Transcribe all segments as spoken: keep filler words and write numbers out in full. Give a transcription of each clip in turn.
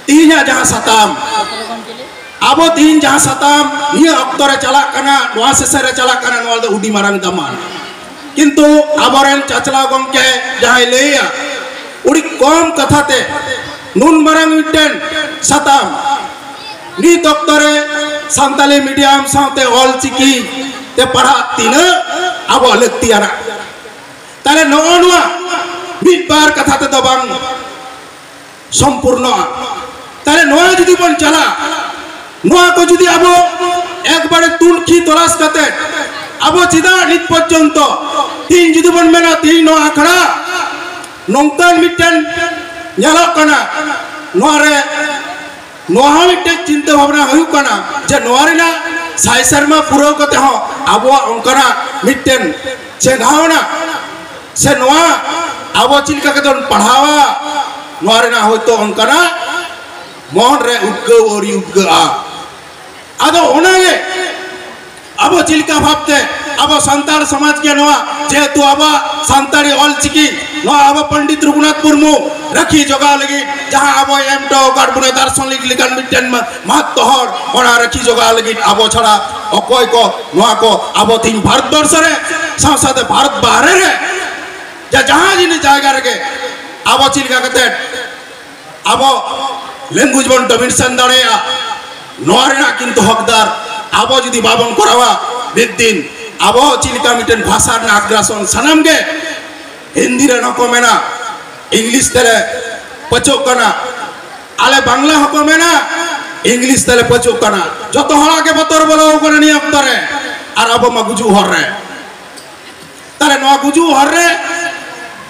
ᱛᱮᱦᱮᱧᱟᱜ ᱡᱟᱦᱟᱸ ᱥᱟᱛᱟᱢ, ᱟᱵᱚ ᱛᱮᱦᱮᱧ ᱡᱟᱦᱟᱸ ᱥᱟᱛᱟᱢ ᱱᱤᱭᱟᱹ ᱚᱠᱛᱚ ᱨᱮ ᱪᱟᱞᱟᱜ ᱠᱟᱱᱟ, ᱱᱚᱣᱟ ᱥᱮᱥᱮᱱ ᱨᱮ ᱪᱟᱞᱟᱜ ᱠᱟᱱᱟ, ᱱᱚᱣᱟ ᱫᱚ ᱟᱹᱰᱤ ᱢᱟᱨᱟᱝ ᱫᱟᱢᱟᱱ᱾ ᱠᱤᱱᱛᱩ ᱟᱵᱚᱨᱮᱱ ᱪᱟᱪᱞᱟᱣ ᱜᱚᱢᱠᱮ ᱡᱟᱦᱟᱸᱭ ᱞᱟᱹᱭᱟ, ᱟᱹᱰᱤ ᱠᱚᱢ ᱠᱟᱛᱷᱟ ᱛᱮ ᱱᱩᱱ ᱢᱟᱨᱟᱝ ᱢᱤᱫᱴᱮᱱ ᱥᱟᱛᱟᱢ ᱱᱤᱛ ᱚᱠᱛᱚ ᱨᱮ ᱥᱟᱱᱛᱟᱞᱤ ᱢᱤᱰᱤᱭᱟᱢ ᱥᱟᱶᱛᱮ ᱚᱞ ᱪᱤᱠᱤ ᱛᱮ ᱯᱟᱲᱦᱟᱜ ᱛᱤᱱᱟᱹᱜ ᱟᱵᱚᱣᱟᱜ ᱞᱟᱹᱠᱛᱤᱭᱟᱱᱟ᱾ ᱛᱟᱦᱞᱮ ᱱᱚᱜᱼᱚ ᱱᱚᱣᱟ ᱢᱤᱫ ᱵᱟᱨ ᱠᱟᱛᱷᱟ ᱛᱮᱫᱚ ᱵᱟᱝ ᱥᱚᱢᱯᱩᱨᱱᱚᱜᱼᱟ᱾ ᱛᱟᱦᱞᱮ ᱱᱚᱣᱟ ᱡᱩᱫᱤ ᱵᱚᱱ ᱪᱟᱞᱟᱜ, ᱱᱚᱣᱟ ᱠᱚ ᱡᱩᱫᱤ ᱟᱵᱚ ᱮᱠᱵᱟᱨᱮ ᱛᱩᱱᱠᱷᱤ ᱛᱚᱞᱟᱥ ᱠᱟᱛᱮ ᱟᱵᱚ ᱪᱮᱫᱟᱜ ᱱᱤᱛ ᱯᱚᱨᱡᱚᱱᱛᱚ ᱛᱤᱦᱤᱧ ᱡᱩᱫᱤ ᱵᱚᱱ ᱢᱮᱱᱟ, ᱛᱤᱦᱤᱧ ᱱᱚᱣᱟ ᱟᱠᱷᱲᱟ ᱱᱚᱝᱠᱟᱱ ᱢᱤᱫᱴᱮᱱ ᱧᱮᱞᱚᱜ ᱠᱟᱱᱟ, ᱱᱚᱣᱟ ᱨᱮ ᱱᱚᱣᱟ ᱦᱚᱸ ᱢᱤᱫᱴᱮᱱ ᱪᱤᱱᱛᱟᱹ ᱵᱷᱟᱵᱽᱱᱟ ᱦᱩᱭᱩᱜ ᱠᱟᱱᱟ ᱡᱮ ᱱᱚᱣᱟ ᱨᱮᱱᱟᱜ ᱥᱟᱭ ᱥᱮᱨᱢᱟ ᱯᱩᱨᱟᱹᱣ ᱠᱟᱛᱮ ᱦᱚᱸ ᱟᱵᱚᱣᱟᱜ ᱚᱱᱠᱟᱱᱟᱜ ᱢᱤᱫᱴᱮᱱ ᱪᱮᱸᱜᱷᱟᱣᱱᱟ ᱥᱮ ᱱᱚᱣᱟ ᱟᱵᱚ ᱪᱮᱫ ᱞᱮᱠᱟ ᱠᱟᱛᱮ ᱵᱚᱱ ᱯᱟᱲᱦᱟᱣᱟ, ᱱᱚᱣᱟ ᱨᱮᱱᱟᱜ ᱦᱚᱭᱛᱳ ᱚᱱᱠᱟᱱᱟᱜ ᱢᱚᱱ ᱨᱮ ᱩᱫᱽᱜᱟᱹᱣ ᱟᱹᱣᱨᱤ ᱩᱫᱽᱜᱟᱹᱜᱼᱟ᱾ ᱟᱫᱚ ᱚᱱᱟᱜᱮ ᱟᱵᱚ ᱪᱮᱫ ᱞᱮᱠᱟ ᱵᱷᱟᱵᱽᱛᱮ ᱟᱵᱚ ᱥᱟᱱᱛᱟᱲ ᱥᱚᱢᱟᱡᱽ ᱜᱮ ᱱᱚᱣᱟ, ᱡᱮᱦᱮᱛᱩ ᱟᱵᱚᱣᱟᱜ ᱥᱟᱱᱛᱟᱲᱤ ᱚᱞ ᱪᱤᱠᱤ, ᱱᱚᱣᱟ ᱟᱵᱚ ᱯᱚᱱᱰᱤᱛ ᱨᱚᱜᱷᱩᱱᱟᱛᱷ ᱢᱩᱨᱢᱩ ᱨᱟᱹᱠᱷᱤ ᱡᱚᱜᱟᱣ ᱞᱟᱹᱜᱤᱫ ᱡᱟᱦᱟᱸ ᱟᱵᱚᱭ ᱮᱢ ᱦᱚᱴᱚ ᱟᱠᱟᱫ ᱵᱚᱱᱟ ᱫᱟᱨᱥᱚᱱᱤᱠ ᱞᱮᱠᱟᱱ ᱢᱤᱫᱴᱮᱱ ᱢᱟ-, ᱢᱟᱦᱟᱛᱛᱚ ᱦᱚᱲ, ᱚᱱᱟ ᱨᱟᱹᱠᱷᱤ ᱡᱚᱜᱟᱣ ᱞᱟᱹᱜᱤᱫ ᱟᱵᱚ ᱪᱷᱟᱲᱟ ᱚᱠᱚᱭ ᱠᱚ ᱱᱚᱣᱟ ᱠᱚ ᱟᱵᱚ ᱛᱮᱦᱮᱧ ᱵᱷᱟᱨᱚᱛ ᱵᱚᱨᱥᱚ ᱨᱮ ᱥᱟᱶ ᱥᱟᱶᱛᱮ ᱵᱷᱟᱨᱚᱛ ᱵᱟᱦᱨᱮ ᱨᱮ ᱡᱟ-, ᱡᱟᱦᱟᱸ ᱡᱤᱱᱤᱥ ᱡᱟᱭᱜᱟ ᱨᱮᱜᱮ ᱟᱵᱚ ᱪᱮᱫ ᱞᱮᱠᱟ ᱠᱟᱛᱮ ᱟᱵᱚ language ᱵᱚᱱ domination ᱫᱟᱲᱮᱭᱟᱜᱼᱟ, ᱱᱚᱣᱟ ᱨᱮᱱᱟᱜ ᱠᱤᱱᱛᱩ ᱦᱚᱠᱫᱟᱨ ᱟᱵᱚ ᱡᱩᱫᱤ ᱵᱟᱵᱚᱱ ᱠᱚᱨᱟᱣᱟ, ᱢᱤᱫ ᱫᱤᱱ ᱟᱵᱚ ᱪᱮᱫ ᱞᱮᱠᱟ ᱢᱤᱫᱴᱮᱱ ᱵᱷᱟᱥᱟ ᱨᱮᱱᱟᱜ ᱟᱜᱽᱨᱟᱥᱚᱱ ᱥᱟᱱᱟᱢ ᱜᱮ ᱦᱤᱱᱫᱤ ᱨᱮᱱ ᱦᱚᱸᱠᱚ ᱢᱮᱱᱟ, ᱤᱝᱞᱤᱥ ᱛᱮᱞᱮ ᱯᱟᱹᱪᱚᱜ ᱠᱟᱱᱟ, ᱟᱞᱮ ᱵᱟᱝᱞᱟ ᱦᱚᱸᱠᱚ ᱢᱮᱱᱟ, ᱤᱝᱞᱤᱥ ᱛᱮᱞᱮ ᱯᱟᱹᱪᱚᱜ ᱠᱟᱱᱟ᱾ ᱡᱚᱛᱚ ᱦᱚᱲᱟᱜ ᱜᱮ ᱵᱚᱛᱚᱨ ᱵᱚᱞᱚ ᱟᱠᱟᱱᱟ ᱱᱤᱭᱟᱹ ᱚᱠᱛᱚ ᱨᱮ, ᱟᱨ ᱟᱵᱚ ᱢᱟ ᱜᱩᱡᱩᱜ ᱦᱚᱨ ᱨᱮ᱾ ᱛᱟᱦᱞᱮ ᱱᱚᱣᱟ ᱜᱩᱡᱩᱜ ᱦᱚᱨ ᱨᱮ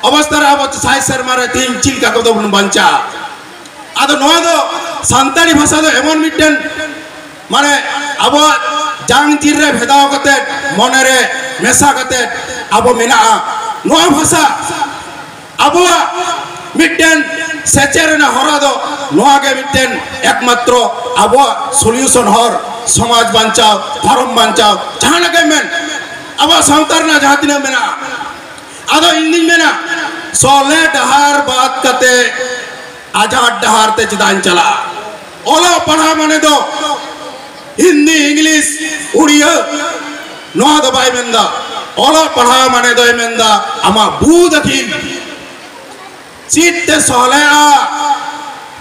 ᱚᱵᱚᱥᱛᱟ ᱨᱮ ᱟᱵᱚ ᱥᱟᱭ ᱥᱮᱨᱢᱟ ᱨᱮ ᱛᱮᱦᱮᱧ ᱪᱮᱫ ᱞᱮᱠᱟ ᱠᱚᱫᱚ ᱵᱚᱱ ᱵᱟᱧᱪᱟᱜᱼᱟ? ᱟᱫᱚ ᱱᱚᱣᱟ ᱫᱚ ᱥᱟᱱᱛᱟᱲᱤ ᱵᱷᱟᱥᱟ ᱫᱚ ᱮᱢᱚᱱ ᱢᱤᱫᱴᱮᱱ, ᱢᱟᱱᱮ, ᱟᱵᱚᱣᱟᱜ ᱡᱟᱝ ᱡᱤᱞ ᱨᱮ ᱵᱷᱮᱫᱟᱣ ᱠᱟᱛᱮ, ᱢᱚᱱᱮ ᱨᱮ ᱢᱮᱥᱟ ᱠᱟᱛᱮ ᱟᱵᱚ ᱢᱮᱱᱟᱜᱼᱟ᱾ ᱱᱚᱣᱟ ᱵᱷᱟᱥᱟ ᱟᱵᱚᱣᱟᱜ ᱢᱤᱫᱴᱮᱱ ᱥᱮᱪᱮᱫ ᱨᱮᱱᱟᱜ ᱦᱚᱨᱟ ᱫᱚ ᱱᱚᱣᱟ ᱜᱮ ᱢᱤᱫᱴᱮᱱ ᱮᱠᱢᱟᱛᱨᱚ ᱟᱵᱚᱣᱟᱜ solution ᱦᱚᱨ, ᱥᱚᱢᱟᱡᱽ ᱵᱟᱧᱪᱟᱣ, ᱫᱷᱚᱨᱚᱢ ᱵᱟᱧᱪᱟᱣ, ᱡᱟᱦᱟᱱᱟᱜ ᱜᱮ ᱢᱮᱱ, ᱟᱵᱚᱣᱟᱜ ᱥᱟᱶᱛᱟ ᱨᱮᱱᱟᱜ ᱡᱟᱦᱟᱸ ᱛᱤᱱᱟᱹᱜ ᱢᱮᱱᱟᱜᱼᱟ᱾ ᱟᱫᱚ ᱤᱧ ᱫᱩᱧ ᱢᱮᱱᱟ, ᱥᱚᱞᱦᱮ ᱰᱟᱦᱟᱨ ᱵᱟᱫ ᱠᱟᱛᱮ ᱟᱡᱟᱫ ᱰᱟᱦᱟᱨ ᱛᱮ ᱪᱮᱫᱟᱜ ᱤᱧ ᱪᱟᱞᱟᱜᱼᱟ? ᱚᱞᱚᱜ ᱯᱟᱲᱦᱟᱣ ᱢᱟᱱᱮ ᱫᱚ ᱦᱤᱱᱫᱤ, ᱤᱝᱞᱤᱥ, ᱩᱲᱤᱭᱟᱹ, ᱱᱚᱣᱟ ᱫᱚ ᱵᱟᱭ ᱢᱮᱱᱫᱟ᱾ ᱚᱞᱚᱜ ᱯᱟᱲᱦᱟᱣ ᱢᱟᱱᱮ ᱫᱚᱭ ᱢᱮᱱᱫᱟ ᱟᱢᱟᱜ ᱵᱩᱫᱷ ᱟᱹᱠᱤᱞ ᱪᱮᱫ ᱛᱮ ᱥᱚᱦᱞᱮᱜᱼᱟ,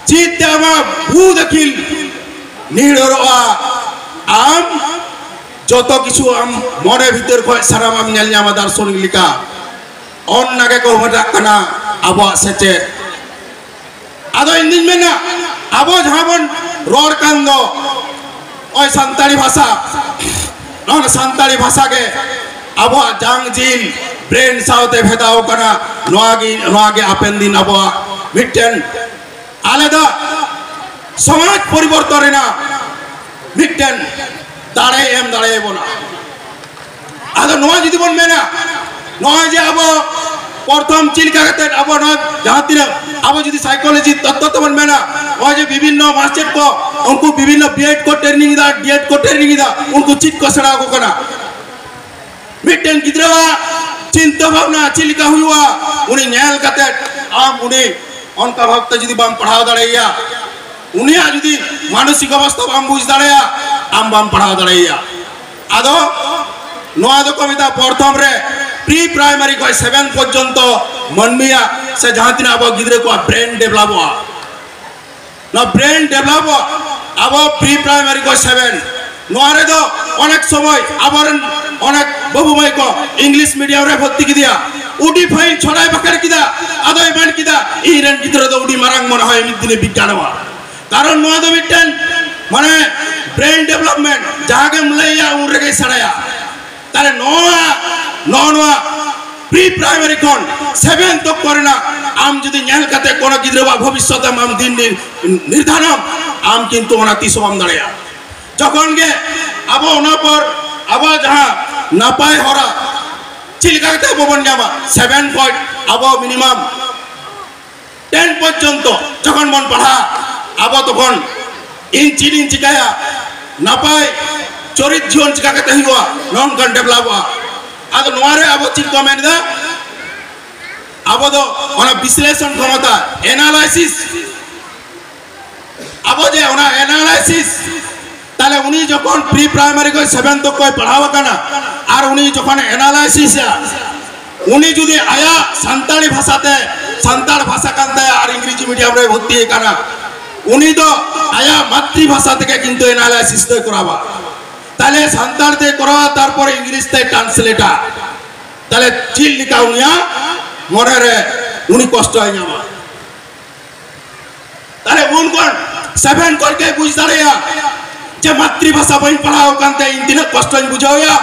ᱪᱮᱫ ᱛᱮ ᱟᱢᱟᱜ ᱵᱩᱫᱷ ᱟᱹᱠᱤᱞ ᱱᱤᱲᱚᱨᱚᱜᱼᱟ, ᱟᱢ ᱡᱚᱛᱚ ᱠᱤᱪᱷᱩ ᱟᱢ ᱢᱚᱱᱮ ᱵᱷᱤᱛᱟᱹᱨ ᱠᱷᱚᱱ ᱥᱟᱱᱟᱢ ᱮᱢ ᱧᱮᱞ ᱧᱟᱢᱟ ᱫᱟᱨᱥᱚᱱᱤᱠ ᱞᱮᱠᱟ᱾ ᱚᱱᱟ ᱜᱮᱠᱚ ᱢᱮᱛᱟᱜ ᱠᱟᱱᱟ ᱟᱵᱚᱣᱟᱜ ᱥᱮᱪᱮᱫ᱾ ᱟᱫᱚ ᱤᱧ ᱫᱩᱧ ᱢᱮᱱᱟ, ᱟᱵᱚ ᱡᱟᱦᱟᱸ ᱵᱚᱱ ᱨᱚᱲ ᱠᱟᱱ ᱫᱚ, ᱱᱚᱜᱼᱚᱭ ᱥᱟᱱᱛᱟᱲᱤ ᱵᱷᱟᱥᱟ, ᱱᱚᱣᱟ ᱥᱟᱱᱛᱟᱲᱤ ᱵᱷᱟᱥᱟ ᱜᱮ ᱟᱵᱚᱣᱟᱜ ᱡᱟᱝ ᱡᱤᱞ, ᱵᱨᱮᱱ ᱥᱟᱶᱛᱮ ᱵᱷᱮᱫᱟᱣ ᱠᱟᱱᱟ᱾ ᱱᱚᱣᱟ ᱜᱮ, ᱱᱚᱣᱟ ᱜᱮ ᱦᱟᱯᱮᱱ ᱫᱤᱱ ᱟᱵᱚᱣᱟᱜ ᱢᱤᱫᱴᱮᱱ ᱟᱞᱟᱫᱟ ᱥᱚᱢᱟᱡᱽ ᱯᱚᱨᱤᱵᱚᱨᱛᱚᱱ ᱨᱮᱱᱟᱜ ᱢᱤᱫᱴᱮᱱ ᱫᱟᱲᱮ ᱮᱢ ᱫᱟᱲᱮᱭᱟᱵᱚᱱᱟ᱾ ᱟᱫᱚ ᱱᱚᱣᱟ ᱡᱩᱫᱤ ᱵᱚᱱ ᱢᱮᱱᱟ, ᱱᱚᱜᱼᱚᱭ ᱡᱮ ᱟᱵᱚ ᱯᱨᱚᱛᱷᱚᱢ ᱪᱮᱫ ᱞᱮᱠᱟ ᱠᱟᱛᱮ ᱟᱵᱚ ᱱᱚᱣᱟ ᱡᱟᱦᱟᱸ ᱛᱤᱱᱟᱹᱜ ᱟᱵᱚ ᱡᱩᱫᱤ psychology ᱛᱚᱛᱛᱚ ᱛᱮᱵᱚᱱ ᱢᱮᱱᱟ, ᱱᱚᱜᱼᱚᱭ ᱡᱮ ᱵᱤᱵᱷᱤᱱᱱᱚ ᱢᱟᱥᱴᱟᱨ ᱠᱚ, ᱩᱱᱠᱩ ᱵᱤᱵᱷᱤᱱᱱᱚ B.Ed ᱠᱚ training ᱮᱫᱟ, D.Ed ᱠᱚ training ᱮᱫᱟ, ᱩᱱᱠᱩ ᱪᱮᱫ ᱠᱚ ᱥᱮᱬᱟ ᱟᱠᱚ ᱠᱟᱱᱟ? ᱢᱤᱫᱴᱮᱱ ᱜᱤᱫᱽᱨᱟᱹᱣᱟᱜ ᱪᱤᱱᱛᱟᱹ ᱵᱷᱟᱵᱽᱱᱟ ᱪᱮᱫ ᱞᱮᱠᱟ ᱦᱩᱭᱩᱜᱼᱟ, ᱩᱱᱤ ᱧᱮᱞ ᱠᱟᱛᱮ ᱟᱢ ᱩᱱᱤ ᱚᱱᱠᱟ ᱵᱷᱟᱵᱽᱛᱮ ᱡᱩᱫᱤ ᱵᱟᱢ ᱯᱟᱲᱦᱟᱣ ᱫᱟᱲᱮᱭᱟᱭᱟ, ᱩᱱᱤᱭᱟᱜ ᱡᱩᱫᱤ ᱢᱟᱱᱚᱥᱤᱠ ᱚᱵᱚᱥᱛᱷᱟ ᱵᱟᱢ ᱵᱩᱡᱽ ᱫᱟᱲᱮᱭᱟᱜᱼᱟ, ᱟᱢ ᱵᱟᱢ ᱯᱟᱲᱦᱟᱣ ᱫᱟᱲᱮᱭᱟᱭᱟ᱾ ᱟᱫᱚ ᱱᱚᱣᱟ ᱫᱚᱠᱚ ᱢᱮᱛᱟᱜᱼᱟ ᱯᱨᱚᱛᱷᱚᱢ ᱨᱮ, pre primary ᱠᱷᱚᱱ seven ᱯᱚᱨᱡᱚᱱᱛᱚ ᱢᱟᱹᱱᱢᱤᱭᱟᱜ ᱥᱮ ᱡᱟᱦᱟᱸ ᱛᱤᱱᱟᱹᱜ ᱟᱵᱚ ᱜᱤᱫᱽᱨᱟᱹ ᱠᱚᱣᱟᱜ brain developᱚᱜᱼᱟ᱾ ᱱᱚᱣᱟ brain developᱚᱜᱼᱟ ᱟᱵᱚ pre primary ᱠᱷᱚᱱ seven᱾ ᱱᱚᱣᱟ ᱨᱮᱫᱚ ᱚᱱᱮᱠ ᱥᱚᱢᱚᱭ ᱟᱵᱚᱨᱮᱱ ᱚᱱᱮᱠ ᱵᱟᱹᱵᱩ ᱢᱟᱹᱭ ᱠᱚ English medium ᱨᱮ ᱵᱷᱚᱨᱛᱤ ᱠᱮᱫᱮᱭᱟ, ᱩᱰᱤ ᱯᱷᱟᱭᱤᱱ ᱪᱷᱚᱲᱟᱭ ᱵᱟᱠᱷᱮᱲ ᱠᱮᱫᱟ, ᱟᱫᱚᱭ ᱢᱮᱱ ᱠᱮᱫᱟ, "ᱤᱧ ᱨᱮᱱ ᱜᱤᱫᱽᱨᱟᱹ ᱫᱚ ᱩᱰᱤ ᱢᱟᱨᱟᱝ ᱢᱚᱱᱮ ᱦᱚᱭ ᱢᱤᱫ ᱫᱤᱱᱮ ᱵᱤᱜᱽᱜᱟᱱᱚᱜᱼᱟ᱾" ᱠᱟᱨᱚᱱ ᱱᱚᱣᱟ ᱫᱚ ᱢᱤᱫᱴᱮᱱ, ᱢᱟᱱᱮ, brain development, ᱡᱟᱦᱟᱸ ᱜᱮᱢ ᱞᱟᱹᱭᱟ ᱩᱱ ᱨᱮᱜᱮᱭ ᱥᱮᱬᱟᱭᱟ᱾ ᱛᱟᱦᱞᱮ ᱱᱚᱣᱟ, ᱱᱚᱜᱼᱚ ᱱᱚᱣᱟ pre primary ᱠᱷᱚᱱ seven ᱛᱚᱠ ᱠᱚᱨᱮᱱᱟᱜ ᱟᱢ ᱡᱩᱫᱤ ᱧᱮᱞ ᱠᱟᱛᱮ ᱠᱳᱱᱳ ᱜᱤᱫᱽᱨᱟᱹᱣᱟᱜ ᱵᱷᱚᱵᱤᱥᱥᱚᱛ ᱮᱢ ᱟᱢ ᱫᱤᱱ ᱫᱤᱱ ᱱᱤᱨᱫᱷᱟᱨᱚᱱ, ᱟᱢ ᱠᱤᱱᱛᱩ ᱚᱱᱟ ᱛᱤᱥ ᱦᱚᱸ ᱵᱟᱢ ᱫᱟᱲᱮᱭᱟᱜᱼᱟ᱾ ᱡᱚᱠᱷᱚᱱ ᱜᱮ ᱟᱵᱚ ᱚᱱᱟ ᱯᱚᱨ ᱟᱵᱚᱣᱟᱜ ᱡᱟᱦᱟᱸ ᱱᱟᱯᱟᱭ ᱦᱚᱨᱟ ᱪᱮᱫ ᱞᱮᱠᱟ ᱠᱟᱛᱮ ᱟᱵᱚ ᱵᱚᱱ ᱧᱟᱢᱟ, seven ᱠᱷᱚᱱ ᱟᱵᱚ minimum ten ᱯᱚᱨᱡᱚᱱᱛᱚ ᱡᱚᱠᱷᱚᱱ ᱵᱚᱱ ᱯᱟᱲᱦᱟᱜᱼᱟ, ᱟᱵᱚ ᱛᱚᱠᱷᱚᱱ ᱤᱧ ᱪᱮᱫ ᱤᱧ ᱪᱤᱠᱟᱹᱭᱟ, ᱱᱟᱯᱟᱭ ᱪᱚᱨᱤᱛ ᱡᱤᱭᱚᱱ ᱪᱤᱠᱟ ᱠᱟᱛᱮ ᱦᱩᱭᱩᱜᱼᱟ, ᱱᱚᱝᱠᱟᱱ developᱚᱜᱼᱟ᱾ ᱟᱫᱚ ᱱᱚᱣᱟ ᱨᱮ ᱟᱵᱚ ᱪᱮᱫ ᱠᱚ ᱢᱮᱱ ᱮᱫᱟ? ᱟᱵᱚ ᱫᱚ ᱚᱱᱟ ᱵᱤᱥᱞᱮᱥᱚᱱ ᱠᱷᱚᱢᱚᱛᱟ, analysis, ᱟᱵᱚ ᱡᱮ ᱚᱱᱟ ᱮᱱᱟᱞᱟᱭᱥᱤᱥ, ᱛᱟᱦᱞᱮ ᱩᱱᱤ ᱡᱚᱠᱷᱚᱱ ᱯᱨᱤ ᱯᱨᱟᱭᱢᱟᱨᱤ ᱠᱷᱚᱱ ᱥᱮᱵᱷᱮᱱ ᱛᱚᱠ ᱠᱚᱭ ᱯᱟᱲᱦᱟᱣ ᱟᱠᱟᱱᱟ, ᱟᱨ ᱩᱱᱤ ᱡᱚᱠᱷᱚᱱ ᱮᱱᱟᱞᱟᱭᱥᱤᱥᱟ, ᱩᱱᱤ ᱡᱩᱫᱤ ᱟᱭᱟᱜ ᱥᱟᱱᱛᱟᱲᱤ ᱵᱷᱟᱥᱟᱛᱮ, ᱥᱟᱱᱛᱟᱲ ᱵᱷᱟᱥᱟ ᱠᱟᱱ ᱛᱟᱭᱟ ᱟᱨ ᱤᱝᱨᱮᱡᱤ ᱢᱤᱰᱤᱭᱟᱢ ᱨᱮ ᱵᱷᱚᱨᱛᱤ ᱟᱠᱟᱱᱟ, ᱩᱱᱤ ᱫᱚ ᱟᱭᱟᱜ ᱢᱟᱛᱨᱤ ᱵᱷᱟᱥᱟ ᱛᱮᱜᱮ ᱠᱤᱱᱛᱩ ᱮᱱᱟᱞᱟᱭᱥᱤᱥ ᱫᱚᱭ ᱠᱚᱨᱟᱣᱟ᱾ ᱛᱟᱦᱞᱮ ᱥᱟᱱᱛᱟᱲ ᱛᱮ ᱠᱚᱨᱟᱣᱟ, ᱛᱟᱨᱯᱚᱨᱮ ᱤᱝᱞᱤᱥ ᱛᱮ ᱴᱨᱟᱱᱥᱞᱮᱴᱟ᱾ ᱛᱟᱦᱞᱮ ᱪᱮᱫ ᱞᱮᱠᱟ ᱩᱱᱤᱭᱟᱜ ᱢᱚᱱᱮ ᱨᱮ ᱩᱱᱤ ᱠᱚᱥᱴᱚᱭ ᱧᱟᱢᱟ? ᱛᱟᱦᱞᱮ ᱩᱱ ᱠᱷᱚᱱ ᱥᱮᱵᱷᱮᱱ ᱠᱷᱚᱱ ᱜᱮ ᱵᱩᱡᱽ ᱫᱟᱲᱮᱭᱟᱜᱼᱟ ᱡᱮ ᱢᱟᱛᱨᱤ ᱵᱷᱟᱥᱟ ᱵᱟᱹᱧ ᱯᱟᱲᱦᱟᱣ ᱟᱠᱟᱱ ᱛᱮ ᱤᱧ ᱛᱤᱱᱟᱹᱜ ᱠᱚᱥᱴᱚᱧ ᱵᱩᱡᱷᱟᱹᱣᱮᱫᱼᱟ᱾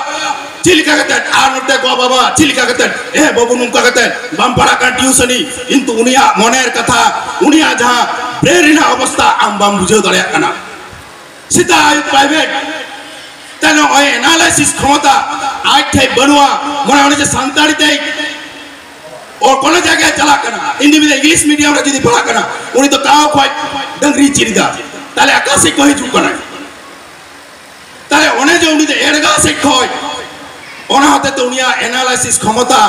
ᱪᱮᱫ ᱞᱮᱠᱟ ᱠᱟᱛᱮ, ᱟᱨ ᱱᱚᱛᱮ ᱜᱚ ᱵᱟᱵᱟ ᱪᱮᱫ ᱞᱮᱠᱟ ᱠᱟᱛᱮ, "ᱮ ᱵᱟᱹᱵᱩ, ᱱᱚᱝᱠᱟ ᱠᱟᱛᱮ ᱵᱟᱢ ᱯᱟᱲᱦᱟᱜ ᱠᱟᱱ ᱴᱤᱭᱩᱥᱚᱱᱤ", ᱠᱤᱱᱛᱩ ᱩᱱᱤᱭᱟᱜ ᱢᱚᱱᱮᱨ ᱠᱟᱛᱷᱟ, ᱩᱱᱤᱭᱟᱜ ᱡᱟᱦᱟᱸ ᱵᱨᱮᱱ ᱨᱮᱱᱟᱜ ᱚᱵᱚᱥᱛᱟ ᱟᱢ ᱵᱟᱢ ᱵᱩᱡᱷᱟᱹᱣ ᱫᱟᱲᱮᱭᱟᱜ ᱠᱟᱱᱟ᱾ ᱥᱮᱛᱟᱜ ᱟᱹᱭᱩᱵ ᱯᱨᱟᱭᱵᱷᱮᱴ ᱛᱮ ᱱᱚᱜᱼᱚᱭ ᱮᱱᱟᱞᱟᱭᱥᱤᱥ ᱠᱷᱚᱢᱚᱛᱟ ᱟᱡ ᱴᱷᱮᱡ ᱵᱟᱹᱱᱩᱜᱼᱟ᱾ ᱢᱚᱱᱮ ᱚᱱᱮ ᱡᱮ ᱥᱟᱱᱛᱟᱲᱤ ᱛᱮ ᱚ ᱠᱚᱞᱮᱡᱽ ᱡᱟᱭᱜᱟ ᱪᱟᱞᱟᱜ ᱠᱟᱱᱟ, ᱤᱧ ᱫᱚ ᱢᱤᱫ ᱤᱝᱞᱤᱥ ᱢᱤᱰᱤᱭᱟᱢ ᱨᱮ ᱡᱩᱫᱤ ᱯᱟᱲᱦᱟᱜ ᱠᱟᱱᱟ, ᱩᱱᱤ ᱫᱚ ᱛᱟᱣ ᱠᱷᱚᱡ ᱰᱟᱹᱝᱨᱤ ᱪᱤᱨᱤᱫᱟ᱾ ᱛᱟᱦᱞᱮ ᱟᱠᱟ ᱥᱮᱫ ᱠᱚ ᱦᱤᱡᱩᱜ ᱠᱟᱱᱟ? ᱛᱟᱦᱞᱮ ᱚᱱᱮ ᱡᱮ ᱩᱱᱤ ᱫᱚ ᱮᱲᱜᱟ ᱥᱮᱫ ᱠᱷᱚᱡ, ᱚᱱᱟ ᱦᱚᱛᱮ ᱛᱮ ᱩᱱᱤᱭᱟᱜ ᱮᱱᱟᱞᱟᱭᱥᱤᱥ ᱠᱷᱚᱢᱚᱛᱟ,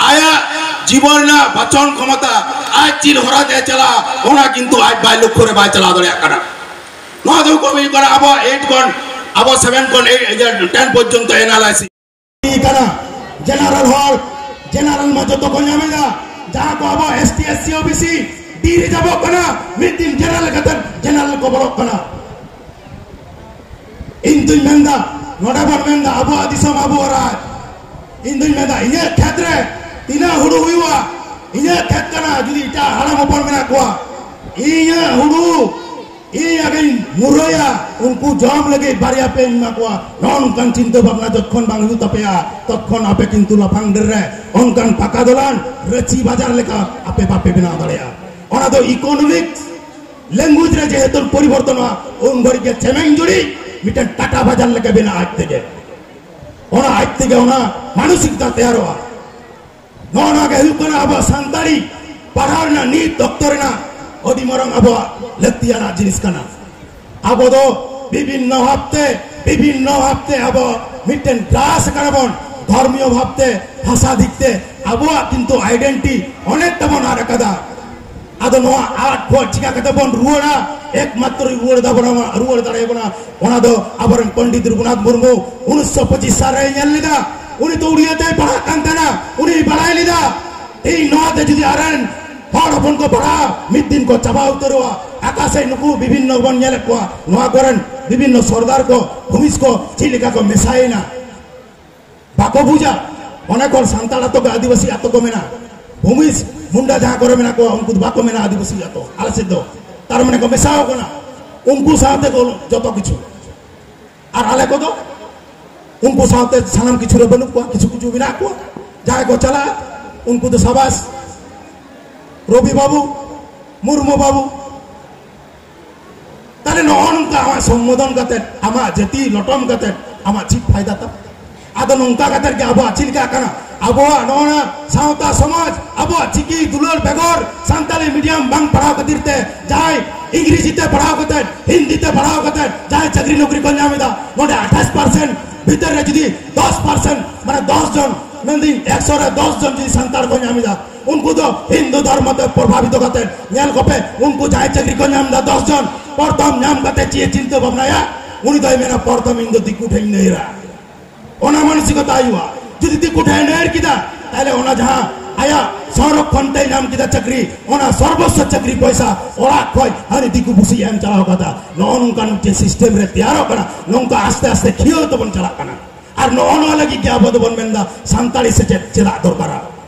ᱟᱭᱟᱜ ᱡᱤᱵᱚᱱ ᱨᱮᱱᱟᱜ ᱵᱟᱪᱚᱱ ᱠᱷᱚᱢᱚᱛᱟ, ᱟᱡ ᱪᱮᱫ ᱦᱚᱨᱟ ᱛᱮ ᱪᱟᱞᱟᱜᱼᱟ, ᱚᱱᱟ ᱠᱤᱱᱛᱩ ᱟᱡ ᱵᱟᱭ ᱞᱚᱠᱠᱷᱚ ᱨᱮ ᱵᱟᱭ ᱪᱟᱞᱟᱣ ᱫᱟᱲᱮᱭᱟᱜ ᱠᱟᱱᱟ᱾ ᱱᱚᱣᱟ ᱫᱚ ᱦᱩᱭᱩᱜ ᱠᱟᱱᱟ ᱟᱵᱚᱣᱟᱜ ᱮᱭᱤᱴ ᱠᱷᱚᱱ, ᱟᱵᱚ ᱥᱮᱵᱷᱮᱱ ᱠᱷᱚᱱ ᱮᱭᱤᱴ, ᱤᱭᱟᱹ, ᱴᱮᱱ ᱯᱚᱨᱡᱚᱱᱛᱚ ᱮᱱᱟᱞᱟᱭᱥᱤᱥ ᱠᱟᱱᱟ᱾ ᱡᱮᱱᱟᱨᱮᱞ ᱦᱚᱲ, ᱡᱮᱱᱟᱨᱮᱞ ᱢᱟ ᱡᱚᱛᱚ ᱠᱚ ᱧᱟᱢ ᱮᱫᱟ᱾ ᱡᱟᱦᱟᱸ ᱠᱚ ᱟᱵᱚ S T, S C, O B C ᱰᱤ ᱨᱤᱡᱟᱨᱵᱷᱚᱜ ᱠᱟᱱᱟ, ᱢᱤᱫ ᱫᱤᱱ ᱡᱮᱱᱟᱨᱮᱞ ᱠᱟᱛᱮ ᱡᱮᱱᱟᱨᱮᱞ ᱠᱚ ᱵᱚᱞᱚᱜ ᱠᱟᱱᱟ᱾ ᱤᱧ ᱫᱩᱧ ᱢᱮᱱᱫᱟ, ᱱᱚᱰᱮ ᱵᱚᱱ ᱢᱮᱱᱫᱟ ᱟᱵᱚᱣᱟᱜ ᱫᱤᱥᱚᱢ ᱟᱵᱚᱣᱟᱜ ᱨᱟᱡᱽ᱾ ᱤᱧ ᱫᱩᱧ ᱢᱮᱱᱫᱟ ᱤᱧᱟᱹᱜ ᱠᱷᱮᱛ ᱨᱮ ᱛᱤᱱᱟᱹᱜ ᱦᱩᱲᱩ ᱦᱩᱭᱩᱜᱼᱟ, ᱤᱧᱟᱹᱜ ᱠᱷᱮᱛ ᱠᱟᱱᱟ, ᱡᱩᱫᱤ ᱮᱴᱟᱜ ᱦᱟᱲᱟᱢ ᱦᱚᱯᱚᱱ ᱢᱮᱱᱟᱜ ᱠᱚᱣᱟ, ᱤᱧᱟᱹᱜ ᱦᱩᱲᱩ ᱤᱧ ᱟᱜᱮᱧ ᱢᱩᱨᱟᱹᱭᱟ, ᱩᱱᱠᱩ ᱡᱚᱢ ᱞᱟᱹᱜᱤᱫ ᱵᱟᱨᱭᱟ ᱯᱮᱧ ᱮᱢᱟ ᱠᱚᱣᱟ᱾ ᱱᱚᱜᱼᱚ ᱱᱚᱝᱠᱟᱱ ᱪᱤᱱᱛᱟᱹ ᱵᱷᱟᱵᱽᱱᱟ ᱡᱚᱛᱠᱷᱚᱱ ᱵᱟᱝ ᱦᱤᱡᱩᱜ ᱛᱟᱯᱮᱭᱟ, ᱛᱚᱛᱠᱷᱚᱱ ᱟᱯᱮ ᱠᱤᱱᱛᱩ ᱞᱟᱯᱷᱟᱝ ᱰᱟᱹᱨ ᱨᱮ ᱚᱱᱠᱟᱱ ᱯᱟᱠᱟ ᱫᱚᱞᱟᱱ ᱨᱟᱹᱪᱤ ᱵᱟᱡᱟᱨ ᱞᱮᱠᱟ ᱟᱯᱮ ᱵᱟᱯᱮ ᱵᱮᱱᱟᱣ ᱫᱟᱲᱮᱭᱟᱜᱼᱟ᱾ ᱚᱱᱟ ᱫᱚ ᱤᱠᱳᱱᱚᱢᱤᱠ ᱞᱮᱝᱜᱩᱭᱮᱡᱽ ᱨᱮ ᱡᱮᱦᱮᱛᱩ ᱯᱚᱨᱤᱵᱚᱨᱛᱚᱱᱚᱜᱼᱟ, ᱩᱱ ᱜᱷᱟᱹᱲᱤᱡ ᱜᱮ ᱪᱮᱢᱮᱧ ᱡᱩᱲᱤ ᱢᱤᱫᱴᱮᱱ ᱴᱟᱴᱟ ᱵᱟᱡᱟᱨ ᱞᱮᱠᱟ ᱵᱮᱱᱟᱜᱼᱟ ᱟᱡ ᱛᱮᱜᱮ᱾ ᱚᱱᱟ ᱟᱡ ᱛᱮᱜᱮ ᱚᱱᱟ ᱢᱟᱱᱚᱥᱤᱠᱛᱟ ᱛᱮᱭᱟᱨᱚᱜᱼᱟ᱾ ᱱᱚᱜᱼᱚ ᱱᱚᱣᱟ ᱜᱮ ᱦᱩᱭᱩᱜ ᱠᱟᱱᱟ ᱟᱵᱚᱣᱟᱜ ᱥᱟᱱᱛᱟᱲᱤ ᱯᱟᱲᱦᱟᱣ ᱨᱮᱱᱟᱜ ᱱᱤᱛ ᱚᱠᱛᱚ ᱨᱮᱱᱟᱜ ᱟᱹᱰᱤ ᱢᱟᱨᱟᱝ ᱟᱵᱚᱣᱟᱜ ᱞᱟᱹᱠᱛᱤᱭᱟᱱᱟᱜ ᱡᱤᱱᱤᱥ ᱠᱟᱱᱟ᱾ ᱟᱵᱚ ᱫᱚ ᱵᱤᱵᱷᱤᱱᱱᱚ ᱵᱷᱟᱵᱛᱮ, ᱵᱤᱵᱷᱤᱱᱱᱚ ᱵᱷᱟᱵᱛᱮ ᱟᱵᱚ ᱢᱤᱫᱴᱮᱱ ᱜᱨᱟᱥ ᱠᱟᱱᱟ ᱵᱚᱱ, ᱫᱷᱚᱨᱢᱤᱭᱚ ᱵᱷᱟᱵᱛᱮ, ᱵᱷᱟᱥᱟ ᱫᱤᱠ ᱛᱮ ᱟᱵᱚᱣᱟᱜ ᱠᱤᱱᱛᱩ ᱟᱭᱰᱮᱱᱴᱤ ᱚᱱᱮᱠᱴᱟ ᱵᱚᱱ ᱟᱫ ᱟᱠᱟᱫᱟ᱾ ᱟᱫᱚ ᱱᱚᱣᱟ ᱟᱫ ᱠᱷᱚᱱ ᱪᱤᱠᱟ ᱠᱟᱛᱮ ᱵᱚᱱ ᱨᱩᱣᱟᱹᱲᱟ? ᱮᱠᱢᱟᱛᱨᱚ ᱨᱩᱣᱟᱹᱲ ᱫᱟᱵᱚᱱᱟ, ᱨᱩᱣᱟᱹᱲ ᱫᱟᱲᱮᱭᱟᱵᱚᱱᱟ ᱚᱱᱟ ᱫᱚ ᱟᱵᱚᱨᱮᱱ ᱯᱚᱱᱰᱤᱛ ᱨᱚᱜᱷᱩᱱᱟᱛᱷ ᱢᱩᱨᱢᱩ ᱩᱱᱤᱥᱥᱚ ᱯᱚᱸᱪᱤᱥ ᱥᱟᱞ ᱨᱮᱭ ᱧᱮᱞ ᱞᱮᱫᱟ᱾ ᱩᱱᱤ ᱫᱚ ᱩᱲᱤᱭᱟᱹ ᱛᱮᱭ ᱯᱟᱲᱦᱟᱜ ᱠᱟᱱ ᱛᱟᱦᱮᱱᱟ, ᱩᱱᱤᱭ ᱵᱟᱲᱟᱭ ᱞᱮᱫᱟ ᱛᱮᱦᱮᱧ ᱱᱚᱣᱟ ᱛᱮ ᱡᱩᱫᱤ ᱟᱨᱮᱱ ᱦᱚᱲ ᱦᱚᱯᱚᱱ ᱠᱚ ᱯᱟᱲᱦᱟᱜᱼᱟ, ᱢᱤᱫ ᱫᱤᱱ ᱠᱚ ᱪᱟᱵᱟ ᱩᱛᱟᱹᱨᱚᱜᱼᱟ᱾ ᱟᱠᱟᱥᱮᱫ ᱱᱩᱠᱩ ᱵᱤᱵᱷᱤᱱᱱᱚ ᱵᱚᱱ ᱧᱮᱞᱮᱫ ᱠᱚᱣᱟ, ᱱᱚᱣᱟ ᱠᱚᱨᱮᱱ ᱵᱤᱵᱷᱤᱱᱱᱚ ᱥᱚᱨᱫᱟᱨ ᱠᱚ, ᱵᱷᱩᱢᱤᱡᱽ ᱠᱚ ᱪᱮᱫ ᱞᱮᱠᱟ ᱠᱚ ᱢᱮᱥᱟᱭᱮᱱᱟ᱾ ᱵᱟᱠᱚ ᱵᱩᱡᱟ᱾ ᱚᱱᱮᱠ ᱦᱚᱲ ᱥᱟᱱᱛᱟᱲ ᱟᱛᱳ ᱠᱚ ᱟᱹᱫᱤᱵᱟᱹᱥᱤ ᱟᱛᱳ ᱠᱚ ᱢᱮᱱᱟ, ᱵᱷᱩᱢᱤᱡᱽ ᱢᱩᱱᱰᱟ ᱡᱟᱦᱟᱸ ᱠᱚᱨᱮ ᱢᱮᱱᱟᱜ ᱠᱚᱣᱟ, ᱩᱱᱠᱩ ᱫᱚ ᱵᱟᱠᱚ ᱢᱮᱱᱟ ᱟᱹᱫᱤᱵᱟᱹᱥᱤ ᱟᱛᱳ᱾ ᱟᱞᱮ ᱥᱮᱫ ᱫᱚ ᱛᱟᱨ ᱢᱟᱱᱮ ᱠᱚ ᱢᱮᱥᱟᱣ ᱠᱟᱱᱟ, ᱩᱱᱠᱩ ᱥᱟᱶᱛᱮ ᱠᱚ ᱡᱚᱛᱚ ᱠᱤᱪᱷᱩ᱾ ᱟᱨ ᱟᱞᱮ ᱠᱚᱫᱚ ᱩᱱᱠᱩ ᱥᱟᱶᱛᱮ ᱥᱟᱱᱟᱢ ᱠᱤᱪᱷᱩ ᱨᱮ ᱵᱟᱹᱱᱩᱜ ᱠᱚᱣᱟ, ᱠᱤᱪᱷᱩ ᱠᱤᱪᱷᱩ ᱢᱮᱱᱟᱜ ᱠᱚᱣᱟ᱾ ᱡᱟᱦᱟᱸᱭ ᱠᱚ ᱪᱟᱞᱟᱜᱼᱟ, ᱩᱱᱠᱩ ᱫᱚ ᱥᱟᱵᱟᱥ, ᱨᱚᱵᱤ ᱵᱟᱹᱵᱩ, ᱢᱩᱨᱢᱩ ᱵᱟᱹᱵᱩ᱾ ᱛᱟᱦᱞᱮ ᱱᱚᱜᱼᱚ ᱱᱚᱝᱠᱟ ᱟᱢᱟᱜ ᱥᱚᱢᱵᱳᱫᱷᱚᱱ ᱠᱟᱛᱮ, ᱟᱢᱟᱜ ᱡᱟᱹᱛᱤ ᱞᱚᱴᱚᱢ ᱠᱟᱛᱮ ᱟᱢᱟᱜ ᱪᱮᱫ ᱯᱷᱟᱭᱫᱟ ᱛᱟᱢ? ᱟᱫᱚ ᱱᱚᱝᱠᱟ ᱠᱟᱛᱮ ᱜᱮ ᱟᱵᱚᱣᱟᱜ ᱪᱮᱫ ᱞᱮᱠᱟ ᱠᱟᱱᱟ? ᱟᱵᱚᱣᱟᱜ ᱱᱚᱜᱼᱚ ᱱᱟ ᱥᱟᱶᱛᱟ ᱥᱚᱢᱟᱡᱽ, ᱟᱵᱚᱣᱟᱜ ᱪᱤᱠᱤ ᱫᱩᱞᱟᱹᱲ ᱵᱮᱜᱚᱨ ᱥᱟᱱᱛᱟᱲᱤ ᱢᱤᱰᱤᱭᱟᱢ ᱵᱟᱝ ᱯᱟᱲᱦᱟᱣ ᱠᱷᱟᱹᱛᱤᱨ ᱛᱮ ᱡᱟᱦᱟᱸᱭ ᱤᱝᱨᱮᱡᱤ ᱛᱮ ᱯᱟᱲᱦᱟᱣ ᱠᱟᱛᱮ, ᱦᱤᱱᱫᱤ ᱛᱮ ᱯᱟᱲᱦᱟᱣ ᱠᱟᱛᱮ ᱡᱟᱦᱟᱸᱭ ᱪᱟᱹᱠᱨᱤ ᱱᱚᱠᱨᱤ ᱠᱚ ᱧᱟᱢ ᱮᱫᱟ, ᱱᱚᱰᱮ ᱟᱴᱷᱟᱥ ᱯᱟᱨᱥᱮᱱᱴ ᱵᱷᱤᱛᱟᱹᱨ ᱨᱮ ᱡᱩᱫᱤ ᱫᱚᱥ ᱯᱟᱨᱥᱮᱱᱴ, ᱢᱟᱱᱮ ᱫᱚᱥ ᱡᱚᱱ, ᱢᱮᱱᱫᱟᱹᱧ ᱮᱠᱥᱚ ᱨᱮ ᱫᱚᱥ ᱡᱚᱱ ᱡᱩᱫᱤ ᱥᱟᱱᱛᱟᱲ ᱠᱚ ᱧᱟᱢ ᱮᱫᱟ, ᱩᱱᱠᱩ ᱫᱚ ᱦᱤᱱᱫᱩ ᱫᱷᱚᱨᱢᱚ ᱛᱮ ᱯᱨᱚᱵᱷᱟᱵᱤᱛ ᱠᱟᱛᱮ, ᱧᱮᱞ ᱠᱚᱯᱮ, ᱩᱱᱠᱩ ᱡᱟᱦᱟᱸᱭ ᱪᱟᱹᱠᱨᱤ ᱠᱚ ᱧᱟᱢ ᱮᱫᱟ ᱫᱚᱥ ᱡᱚᱱ, ᱯᱨᱚᱛᱷᱚᱢ ᱧᱟᱢ ᱠᱟᱛᱮ ᱪᱮᱫ ᱮ ᱪᱤᱱᱛᱟᱹ ᱵᱷᱟᱵᱽᱱᱟᱭᱟ? ᱩᱱᱤ ᱫᱚᱭ ᱢᱮᱱᱟ, ᱯᱨᱚᱛᱷᱚᱢ ᱤᱧ ᱫᱚ ᱫᱤᱠᱩ ᱴᱷᱮᱱ ᱤᱧ ᱱᱟᱹᱭᱨᱟ᱾ ᱚᱱᱟ ᱢᱟᱱᱥᱤᱠᱚᱛᱟ ᱦᱩᱭᱩᱜᱼᱟ᱾ ᱡᱩᱫᱤ ᱫᱤᱠᱩ ᱴᱷᱮᱱ ᱱᱟᱹᱭᱨ ᱠᱮᱫᱟ, ᱛᱟᱦᱞᱮ ᱚᱱᱟ ᱡᱟᱦᱟᱸ ᱟᱭᱟᱜ ᱥᱚᱝᱨᱚᱠᱷᱚᱱ ᱛᱮ ᱧᱟᱢ ᱠᱮᱫᱟ ᱪᱟᱹᱠᱨᱤ, ᱚᱱᱟ ᱥᱚᱨᱵᱚᱥᱥᱚ ᱪᱟᱹᱠᱨᱤ ᱯᱚᱭᱥᱟ ᱚᱲᱟᱜ ᱠᱷᱚᱱ ᱦᱟᱹᱱᱤ ᱫᱤᱠᱩ ᱯᱩᱥᱤ ᱮᱢ ᱪᱟᱞᱟᱣ ᱠᱟᱫᱟ᱾ ᱱᱚᱜᱼᱚ ᱱᱚᱝᱠᱟᱱ ᱢᱤᱫᱴᱮᱱ ᱥᱤᱥᱴᱮᱢ ᱨᱮ ᱛᱮᱭᱟᱨᱚᱜ ᱠᱟᱱᱟ᱾ ᱱᱚᱝᱠᱟ ᱟᱥᱛᱮ ᱟᱥᱛᱮ ᱠᱷᱤᱭᱟᱹᱣ ᱛᱮᱵᱚᱱ ᱪᱟᱞᱟᱜ ᱠᱟᱱᱟ᱾ ᱟᱨ ᱱᱚᱜᱼᱚ ᱱᱚᱣᱟ ᱞᱟᱹᱜᱤᱫ ᱜᱮ ᱟᱵᱚ ᱫᱚᱵᱚᱱ ᱢᱮᱱᱫᱟ ᱥᱟᱱᱛᱟᱲᱤ ᱥᱮᱪᱮᱫ ᱪᱮᱫᱟᱜ ᱫᱚᱨᱠᱟᱨᱟ᱾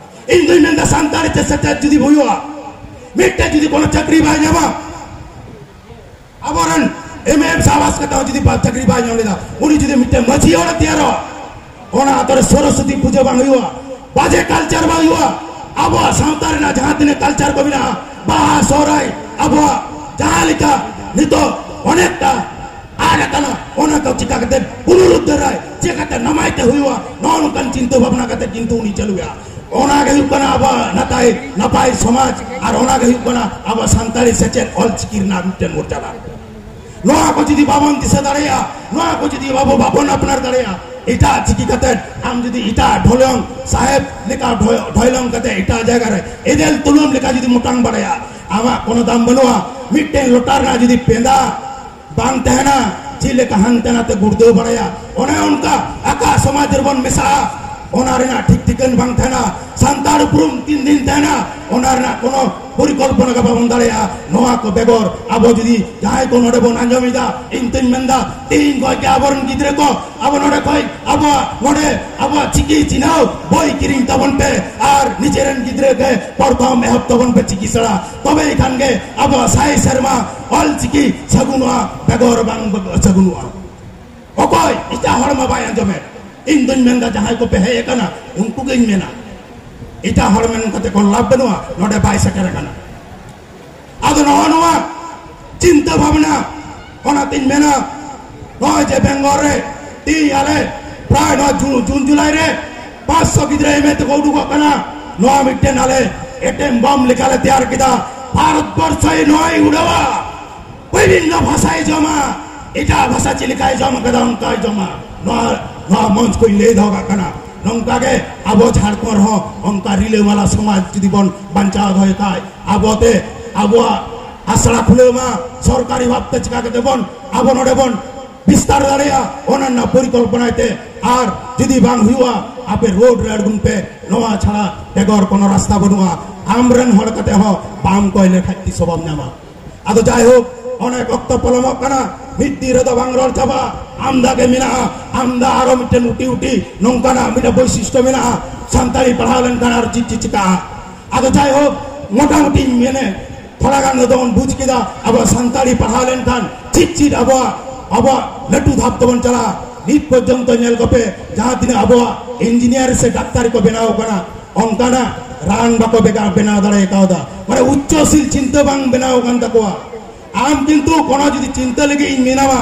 ᱤᱧ ᱫᱩᱧ ᱢᱮᱱᱫᱟ ᱥᱟᱱᱛᱟᱲᱤ ᱛᱮ ᱥᱮᱪᱮᱫ ᱡᱩᱫᱤ ᱦᱩᱭᱩᱜᱼᱟ, ᱢᱤᱫᱴᱮᱱ ᱡᱩᱫᱤ ᱠᱳᱱᱳ ᱪᱟᱹᱠᱨᱤ ᱵᱟᱭ ᱧᱟᱢᱟ, ᱟᱵᱚᱨᱮᱱ ᱮᱢ ᱮ ᱮᱢ ᱥᱟᱵᱟᱥ ᱠᱟᱛᱮ ᱦᱚᱸ ᱡᱩᱫᱤ ᱵᱟ-, ᱪᱟᱹᱠᱨᱤ ᱵᱟᱭ ᱧᱟᱢ ᱞᱮᱫᱟ, ᱩᱱᱤ ᱡᱩᱫᱤ ᱢᱤᱫᱴᱮᱱ ᱢᱟᱹᱡᱷᱤ ᱦᱚᱲᱮ ᱛᱮᱭᱟᱨᱚᱜᱼᱟ, ᱚᱱᱟ ᱟᱛᱳ ᱨᱮ ᱥᱚᱨᱚᱥᱚᱛᱤ ᱯᱩᱡᱟᱹ ᱵᱟᱝ ᱦᱩᱭᱩᱜᱼᱟ, ᱵᱟᱡᱮ ᱠᱟᱞᱪᱟᱨ ᱵᱟᱝ ᱦᱩᱭᱩᱜᱼᱟ, ᱟᱵᱚᱣᱟᱜ ᱥᱟᱶᱛᱟ ᱨᱮᱱᱟᱜ ᱡᱟᱦᱟᱸ ᱛᱤᱱᱟᱹᱜ ᱠᱟᱞᱪᱟᱨ ᱠᱚ ᱢᱮᱱᱟᱜᱼᱟ, ᱵᱟᱦᱟ, ᱥᱚᱦᱨᱟᱭ, ᱟᱵᱚᱣᱟᱜ ᱡᱟᱦᱟᱸ ᱞᱮᱠᱟ ᱱᱤᱛᱚᱜ ᱚᱱᱮᱠᱴᱟ ᱟᱫ ᱟᱠᱟᱱᱟ, ᱚᱱᱟ ᱠᱚ ᱪᱤᱠᱟ ᱠᱟᱛᱮ ᱯᱩᱱᱚᱨᱩᱫᱽᱫᱷᱟᱨᱟᱭ, ᱪᱤᱠᱟᱛᱮ ᱱᱟᱢᱟᱭ ᱛᱮ ᱦᱩᱭᱩᱜᱼᱟ, ᱱᱚᱜᱼᱚ ᱱᱚᱝᱠᱟᱱ ᱪᱤᱱᱛᱟᱹ ᱵᱷᱟᱵᱽᱱᱟ ᱠᱟᱛᱮ ᱠᱤᱱᱛᱩ ᱩᱱᱤ ᱪᱟᱹᱞᱩᱭᱟ᱾ ᱚᱱᱟ ᱜᱮ ᱦᱩᱭᱩᱜ ᱠᱟᱱᱟ ᱟᱵᱚᱣᱟᱜ ᱱᱟᱯᱟᱭ, ᱱᱟᱯᱟᱭ ᱥᱚᱢᱟᱡᱽ, ᱟᱨ ᱚᱱᱟ ᱜᱮ ᱦᱩᱭᱩᱜ ᱠᱟᱱᱟ ᱟᱵᱚᱣᱟᱜ ᱥᱟᱱᱛᱟᱲᱤ ᱥᱮᱪᱮᱫ ᱚᱞᱪᱤᱠᱤ ᱨᱮᱱᱟᱜ ᱢᱤᱫᱴᱮᱱ ᱢᱚᱨᱡᱟᱫᱟ᱾ ᱱᱚᱣᱟ ᱠᱚ ᱡᱩᱫᱤ ᱵᱟᱵᱚᱱ ᱫᱤᱥᱟᱹ ᱫᱟᱲᱮᱭᱟᱜᱼᱟ, ᱱᱚᱣᱟ ᱠᱚ ᱡᱩᱫᱤ ᱟᱵᱚ ᱵᱟᱵᱚᱱ ᱟᱯᱱᱟᱨ ᱫᱟᱲᱮᱭᱟᱜᱼᱟ, ᱮᱴᱟᱜ ᱪᱤᱠᱤ ᱠᱟᱛᱮ ᱟᱢ ᱡᱩᱫᱤ ᱮᱴᱟᱜ ᱰᱷᱚᱞᱚᱝ ᱥᱟᱦᱮᱵ ᱞᱮᱠᱟ ᱰᱷᱚ-, ᱰᱷᱚᱭᱞᱚᱝ ᱠᱟᱛᱮ ᱮᱴᱟᱜ ᱡᱟᱭᱜᱟ ᱨᱮ ᱮᱫᱮᱞ ᱛᱩᱞᱟᱹᱢ ᱞᱮᱠᱟ ᱡᱩᱫᱤ ᱢᱚᱴᱟᱝ ᱵᱟᱲᱟᱭᱟ, ᱟᱢᱟᱜ ᱠᱳᱱᱳ ᱫᱟᱢ ᱵᱟᱹᱱᱩᱜᱼᱟ᱾ ᱢᱤᱫᱴᱮᱱ ᱞᱚᱴᱟ ᱨᱮᱱᱟᱜ ᱡᱩᱫᱤ ᱯᱮᱸᱫᱟ ᱵᱟᱝ ᱛᱟᱦᱮᱱᱟ, ᱪᱮᱫ ᱞᱮᱠᱟ ᱦᱟᱱᱛᱮ ᱱᱟᱛᱮ ᱜᱩᱲᱫᱟᱹᱣ ᱵᱟᱲᱟᱭᱟ, ᱚᱱᱮ ᱚᱱᱠᱟ ᱟᱠᱟ ᱥᱚᱢᱟᱡᱽ ᱨᱮᱵᱚᱱ ᱢᱮᱥᱟᱜᱼᱟ, ᱚᱱᱟ ᱨᱮᱱᱟᱜ ᱴᱷᱤᱠ ᱴᱷᱤᱠᱟᱹᱱ ᱵᱟᱝ ᱛᱟᱦᱮᱱᱟ᱾ ᱥᱟᱱᱛᱟᱲ ᱩᱯᱨᱩᱢ ᱛᱤᱱ ᱫᱤᱱ ᱛᱟᱦᱮᱱᱟ, ᱚᱱᱟ ᱨᱮᱱᱟᱜ ᱠᱳᱱᱳ ᱯᱚᱨᱤᱠᱚᱞᱯᱚᱱᱟ ᱜᱮ ᱵᱟᱵᱚᱱ ᱫᱟᱲᱮᱭᱟᱜᱼᱟ᱾ ᱱᱚᱣᱟ ᱠᱚ ᱵᱮᱜᱚᱨ ᱟᱵᱚ ᱡᱩᱫᱤ ᱡᱟᱦᱟᱸᱭ ᱠᱚ ᱱᱚᱰᱮ ᱵᱚᱱ ᱟᱸᱡᱚᱢ ᱮᱫᱟ, ᱤᱧ ᱛᱚᱧ ᱢᱮᱱᱫᱟ, ᱛᱮᱦᱮᱧ ᱠᱷᱚᱱ ᱜᱮ ᱟᱵᱚᱨᱮᱱ ᱜᱤᱫᱽᱨᱟᱹ ᱠᱚ ᱟᱵᱚ ᱱᱚᱰᱮ ᱠᱷᱚᱱ ᱟᱵᱚᱣᱟᱜ ᱱᱚᱰᱮ ᱟᱵᱚᱣᱟᱜ ᱪᱤᱠᱤ ᱪᱤᱱᱦᱟᱹᱣ ᱵᱳᱭ ᱠᱤᱨᱤᱧ ᱛᱟᱵᱚᱱ ᱯᱮ ᱟᱨ ᱱᱤᱡᱮᱨᱮᱱ ᱜᱤᱫᱽᱨᱟᱹ ᱜᱮ ᱯᱨᱚᱛᱷᱚᱢ ᱮᱦᱚᱵ ᱛᱟᱵᱚᱱ ᱯᱮ ᱪᱤᱠᱤ ᱥᱮᱬᱟ᱾ ᱛᱚᱵᱮ ᱠᱷᱟᱱ ᱜᱮ ᱟᱵᱚᱣᱟᱜ ᱥᱟᱭ ᱥᱮᱨᱢᱟ ᱚᱞ ᱪᱤᱠᱤ ᱥᱟᱹᱜᱩᱱᱚᱜᱼᱟ, ᱵᱮᱜᱚᱨ ᱵᱟᱝ ᱥᱟᱹᱜᱩᱱᱚᱜᱼᱟ᱾ ᱚᱠᱚᱭ ᱮᱴᱟᱜ ᱦᱚᱲ ᱢᱟ ᱵᱟᱭ ᱟᱸᱡᱚᱢᱮᱫ᱾ ᱤᱧ ᱫᱩᱧ ᱢᱮᱱᱫᱟ, ᱡᱟᱦᱟᱸᱭ ᱠᱚᱯᱮ ᱦᱮᱡ ᱟᱠᱟᱱᱟ, ᱩᱱᱠᱩ ᱜᱤᱧ ᱢᱮᱱᱟ, ᱮᱴᱟᱜ ᱦᱚᱲ ᱢᱮᱱ ᱠᱟᱛᱮ ᱠᱳᱱᱳ ᱞᱟᱵᱷ ᱵᱟᱹᱱᱩᱜᱼᱟ, ᱱᱚᱰᱮ ᱵᱟᱭ ᱥᱮᱴᱮᱨ ᱟᱠᱟᱱᱟ᱾ ᱟᱫᱚ ᱱᱚᱜᱼᱚ ᱱᱚᱣᱟ ᱪᱤᱱᱛᱟᱹ ᱵᱷᱟᱵᱽᱱᱟ, ᱚᱱᱟᱛᱤᱧ ᱢᱮᱱᱟ, ᱱᱚᱜᱼᱚᱭ ᱡᱮ ᱵᱮᱝᱜᱚᱞ ᱨᱮ ᱛᱤᱦᱤᱧ ᱟᱞᱮ ᱯᱨᱟᱭ ᱱᱚᱣᱟ ᱡᱩᱱ, ᱡᱩᱱ ᱡᱩᱞᱟᱭ ᱨᱮ ᱯᱟᱸᱪᱥᱚ ᱜᱤᱫᱽᱨᱟᱹ ᱮᱢ ᱮ ᱛᱮᱠᱚ ᱩᱰᱩᱠᱚᱜ ᱠᱟᱱᱟ, ᱱᱚᱣᱟ ᱢᱤᱫᱴᱮᱱ ᱟᱞᱮ ᱮᱴᱮᱢ ᱵᱚᱢ ᱞᱮᱠᱟᱞᱮ ᱛᱮᱭᱟᱨ ᱠᱮᱫᱟ᱾ ᱵᱷᱟᱨᱚᱛ ᱵᱚᱨᱥᱚᱭ ᱱᱚᱣᱟᱭ ᱩᱰᱟᱹᱣᱟ, ᱵᱤᱵᱷᱤᱱᱱᱚ ᱵᱷᱟᱥᱟᱭ ᱡᱚᱢᱟ, ᱮᱴᱟᱜ ᱵᱷᱟᱥᱟ ᱪᱮᱫ ᱞᱮᱠᱟᱭ ᱡᱚᱢ ᱠᱟᱫᱟ ᱚᱱᱠᱟᱭ ᱡᱚᱢᱟ᱾ ᱱᱚᱣᱟ, ᱱᱚᱣᱟ ᱢᱚᱧᱪ ᱠᱚᱧ ᱞᱟᱹᱭ ᱫᱚᱦᱚ ᱠᱟᱜ ᱠᱟᱱᱟ᱾ ᱱᱚᱝᱠᱟ ᱜᱮ ᱟᱵᱚ ᱡᱷᱟᱲᱠᱷᱚᱸᱰ ᱦᱚᱸ ᱚᱱᱠᱟ ᱨᱤᱞᱟᱹᱢᱟᱞᱟ ᱥᱚᱢᱟᱡᱽ ᱡᱩᱫᱤ ᱵᱚᱱ ᱵᱟᱧᱪᱟᱣ ᱫᱚᱦᱚᱭ ᱠᱷᱟᱡ, ᱟᱵᱚᱛᱮ ᱟᱵᱚᱣᱟᱜ ᱟᱥᱲᱟ ᱠᱷᱩᱞᱟᱹᱣ ᱢᱟ, ᱥᱚᱨᱠᱟᱨᱤ ᱵᱷᱟᱵᱽᱛᱮ ᱪᱤᱠᱟ ᱠᱟᱛᱮ ᱵᱚᱱ ᱟᱵᱚ ᱱᱚᱰᱮ ᱵᱚᱱ ᱵᱤᱥᱛᱟᱨ ᱫᱟᱲᱮᱭᱟᱜᱼᱟ, ᱚᱱᱟ ᱨᱮᱱᱟᱜ ᱯᱚᱨᱤᱠᱚᱞᱯᱚᱱᱟᱭ ᱛᱮ᱾ ᱟᱨ ᱡᱩᱫᱤ ᱵᱟᱝ ᱦᱩᱭᱩᱜᱼᱟ, ᱟᱯᱮ ᱨᱳᱰ ᱨᱮ ᱟᱬᱜᱚᱱ ᱯᱮ, ᱱᱚᱣᱟ ᱪᱷᱟᱲᱟ ᱵᱮᱜᱚᱨ ᱠᱳᱱᱳ ᱨᱟᱥᱛᱟ ᱵᱟᱹᱱᱩᱜᱼᱟ᱾ ᱟᱢᱨᱮᱱ ᱦᱚᱲ ᱠᱟᱛᱮ ᱦᱚᱸ ᱵᱟᱢ ᱠᱚᱭ ᱞᱮᱠᱷᱟᱡ ᱛᱤᱥ ᱦᱚᱸ ᱵᱟᱢ ᱧᱟᱢᱟ᱾ ᱟᱫᱚ ᱡᱟᱭᱦᱳᱠ, ᱚᱱᱮᱠ ᱚᱠᱛᱚ ᱯᱚᱞᱚᱢᱚᱜ ᱠᱟᱱᱟ, ᱢᱤᱫ ᱫᱤᱱ ᱨᱮᱫᱚ ᱵᱟᱝ ᱨᱚᱲ ᱪᱟᱵᱟᱜᱼᱟ᱾ ᱟᱢᱫᱟ ᱜᱮ ᱢᱮᱱᱟᱜᱼᱟ, ᱟᱢᱫᱟ ᱟᱨᱚ ᱢᱤᱫᱴᱮᱱ ᱩᱴᱤ ᱩᱴᱤ ᱱᱚᱝᱠᱟᱱᱟᱜ ᱢᱤᱫᱴᱮᱱ ᱵᱳᱭᱥᱤᱥᱴᱚ ᱢᱮᱱᱟᱜᱼᱟ, ᱥᱟᱱᱛᱟᱲᱤ ᱯᱟᱲᱦᱟᱣ ᱞᱮᱱᱠᱷᱟᱱ ᱟᱨ ᱪᱮᱫ ᱪᱮᱫ ᱪᱤᱠᱟᱹᱜᱼᱟ᱾ ᱟᱫᱚ ᱡᱟᱭᱦᱳᱠ, ᱢᱚᱴᱟᱢᱩᱴᱤᱧ ᱢᱮᱱᱮ, ᱛᱷᱚᱲᱟ ᱜᱟᱱ ᱫᱚ ᱵᱚᱱ ᱵᱩᱡᱽ ᱠᱮᱫᱟ, ᱟᱵᱚ ᱥᱟᱱᱛᱟᱲᱤ ᱯᱟᱲᱦᱟᱣ ᱞᱮᱱᱠᱷᱟᱱ ᱪᱮᱫ ᱪᱮᱫ ᱟᱵᱚᱣᱟᱜ, ᱟᱵᱚᱣᱟᱜ ᱞᱟᱹᱴᱩ ᱫᱷᱟᱯ ᱛᱮᱵᱚᱱ ᱪᱟᱞᱟᱜᱼᱟ᱾ ᱱᱤᱛ ᱯᱚᱨᱡᱚᱱᱛᱚ ᱧᱮᱞ ᱠᱚᱯᱮ, ᱡᱟᱦᱟᱸ ᱛᱤᱱᱟᱹᱜ ᱟᱵᱚᱣᱟᱜ ᱤᱧᱡᱤᱱᱤᱭᱟᱨ ᱥᱮ ᱰᱟᱠᱛᱟᱨ ᱠᱚ ᱵᱮᱱᱟᱣ ᱠᱟᱱᱟ, ᱚᱱᱠᱟᱱᱟᱜ ᱨᱟᱱ ᱵᱟᱠᱚ ᱵᱮᱜᱟ-, ᱵᱮᱱᱟᱣ ᱫᱟᱲᱮ ᱠᱟᱣᱫᱟ᱾ ᱢᱟᱱᱮ ᱩᱪᱪᱚᱥᱤᱞ ᱪᱤᱱᱛᱟᱹ ᱵᱟᱝ ᱵᱮᱱᱟᱣ ᱠᱟᱱ ᱛᱟᱠᱚᱣᱟ᱾ ᱟᱢ ᱠᱤᱱᱛᱩ ᱠᱳᱱᱳ ᱡᱩᱫᱤ ᱪᱤᱱᱛᱟᱹ ᱞᱟᱹᱜᱤᱫ ᱤᱧ ᱢᱮᱱᱟᱢᱟ,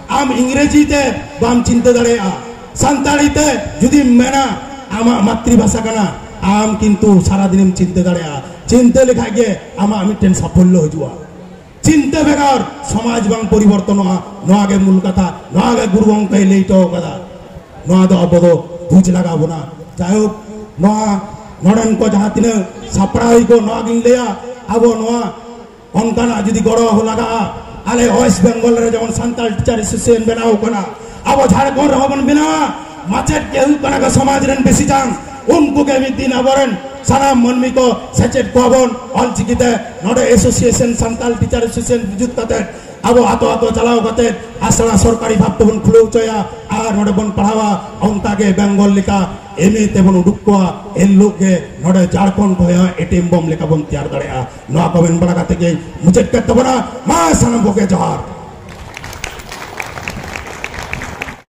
ᱟᱢ ᱤᱝᱨᱮᱡᱤ ᱛᱮ ᱵᱟᱢ ᱪᱤᱱᱛᱟᱹ ᱫᱟᱲᱮᱭᱟᱜᱼᱟ᱾ ᱥᱟᱱᱛᱟᱲᱤ ᱛᱮ ᱡᱩᱫᱤᱢ ᱢᱮᱱᱟ, ᱟᱢᱟᱜ ᱢᱟᱛᱨᱤ ᱵᱷᱟᱥᱟ ᱠᱟᱱᱟ, ᱟᱢ ᱠᱤᱱᱛᱩ ᱥᱟᱨᱟ ᱫᱤᱱᱮᱢ ᱪᱤᱱᱛᱟᱹ ᱫᱟᱲᱮᱭᱟᱜᱼᱟ᱾ ᱪᱤᱱᱛᱟᱹ ᱞᱮᱠᱷᱟᱡ ᱜᱮ ᱟᱢᱟᱜ ᱢᱤᱫᱴᱮᱱ ᱥᱟᱯᱷᱚᱞᱞᱚ ᱦᱤᱡᱩᱜᱼᱟ᱾ ᱪᱤᱱᱛᱟᱹ ᱵᱮᱜᱚᱨ ᱥᱚᱢᱟᱡᱽ ᱵᱟᱝ ᱯᱚᱨᱤᱵᱚᱨᱛᱚᱱᱚᱜᱼᱟ, ᱱᱚᱣᱟ ᱜᱮ ᱢᱩᱞ ᱠᱟᱛᱷᱟ, ᱱᱚᱣᱟ ᱜᱮ ᱜᱩᱨᱩ ᱜᱚᱢᱠᱮᱭ ᱞᱟᱹᱭ ᱦᱚᱴᱚ ᱠᱟᱫᱟ᱾ ᱱᱚᱣᱟ ᱫᱚ ᱟᱵᱚ ᱫᱚ ᱵᱩᱡᱽ ᱞᱟᱜᱟᱣ ᱵᱚᱱᱟ᱾ ᱡᱟᱭᱦᱳᱠ, ᱱᱚᱣᱟ ᱱᱚᱰᱮᱱ ᱠᱚ ᱡᱟᱦᱟᱸ ᱛᱤᱱᱟᱹᱜ ᱥᱟᱯᱲᱟᱣᱤᱭᱟᱹ ᱠᱚ, ᱱᱚᱣᱟ ᱜᱤᱧ ᱞᱟᱹᱭᱟ, ᱟᱵᱚ ᱱᱚᱣᱟ ᱚᱱᱠᱟᱱᱟᱜ ᱡᱩᱫᱤ ᱜᱚᱲᱚ ᱞᱟᱜᱟᱜᱼᱟ, ᱟᱞᱮ ᱳᱭᱮᱥᱴ ᱵᱮᱝᱜᱚᱞ ᱨᱮ ᱡᱮᱢᱚᱱ ᱥᱟᱱᱛᱟᱲ ᱴᱤᱪᱟᱨ ᱮᱥᱳᱥᱤᱭᱮᱥᱚᱱ ᱵᱮᱱᱟᱣ ᱠᱟᱱᱟ, ᱟᱵᱚ ᱡᱷᱟᱲᱠᱷᱚᱸᱰ ᱨᱮᱦᱚᱸ ᱵᱚᱱ ᱵᱮᱱᱟᱣᱟ᱾ ᱢᱟᱪᱮᱫ ᱜᱮ ᱦᱩᱭᱩᱜ ᱠᱟᱱᱟ ᱠᱚ ᱥᱚᱢᱟᱡᱽ ᱨᱮᱱ ᱵᱮᱥᱤ ᱡᱟᱝ, ᱩᱱᱠᱩ ᱜᱮ ᱢᱤᱫ ᱫᱤᱱ ᱟᱵᱚᱨᱮᱱ ᱥᱟᱱᱟᱢ ᱢᱟᱹᱱᱢᱤ ᱠᱚ ᱥᱮᱪᱮᱫ ᱠᱚᱣᱟ ᱵᱚᱱ ᱚᱞᱪᱤᱠᱤ ᱛᱮ᱾ ᱱᱚᱰᱮ ᱮᱥᱳᱥᱤᱭᱮᱥᱚᱱ, ᱥᱟᱱᱛᱟᱲ ᱴᱤᱪᱟᱨ ᱮᱥᱳᱥᱤᱭᱮᱥᱚᱱ ᱡᱩᱛ ᱠᱟᱛᱮ ᱟᱵᱚ ᱟᱛᱳ ᱟᱛᱳ ᱪᱟᱞᱟᱣ ᱠᱟᱛᱮ ᱟᱥᱲᱟ ᱥᱚᱨᱠᱟᱨᱤ ᱵᱷᱟᱵ ᱛᱮᱵᱚᱱ ᱠᱷᱩᱞᱟᱹᱣ ᱦᱚᱪᱚᱭᱟ ᱟᱨ ᱱᱚᱰᱮ ᱵᱚᱱ ᱯᱟᱲᱦᱟᱣᱟ᱾ ᱚᱱᱠᱟ ᱜᱮ ᱵᱮᱝᱜᱚᱞ ᱞᱮᱠᱟ ᱮᱢ ᱤ ᱛᱮᱵᱚᱱ ᱩᱰᱩᱠ ᱠᱚᱣᱟ᱾ ᱮᱱ ᱦᱤᱞᱳᱜ ᱜᱮ ᱱᱚᱰᱮ ᱡᱷᱟᱲᱠᱷᱚᱸᱰ ᱠᱷᱚᱱ ᱦᱚᱸ ᱮᱴᱤᱢ ᱵᱚᱢ ᱞᱮᱠᱟ ᱵᱚᱱ ᱛᱮᱭᱟᱨ ᱫᱟᱲᱮᱭᱟᱜᱼᱟ᱾ ᱱᱚᱣᱟ ᱠᱚ ᱢᱮᱱ ᱵᱟᱲᱟ ᱠᱟᱛᱮ ᱜᱮ ᱢᱩᱪᱟᱹᱫ ᱠᱮᱫ ᱛᱟᱵᱚᱱᱟ᱾ ᱢᱟ ᱥᱟᱱᱟᱢ ᱠᱚᱜᱮ ᱡᱚᱦᱟᱨ᱾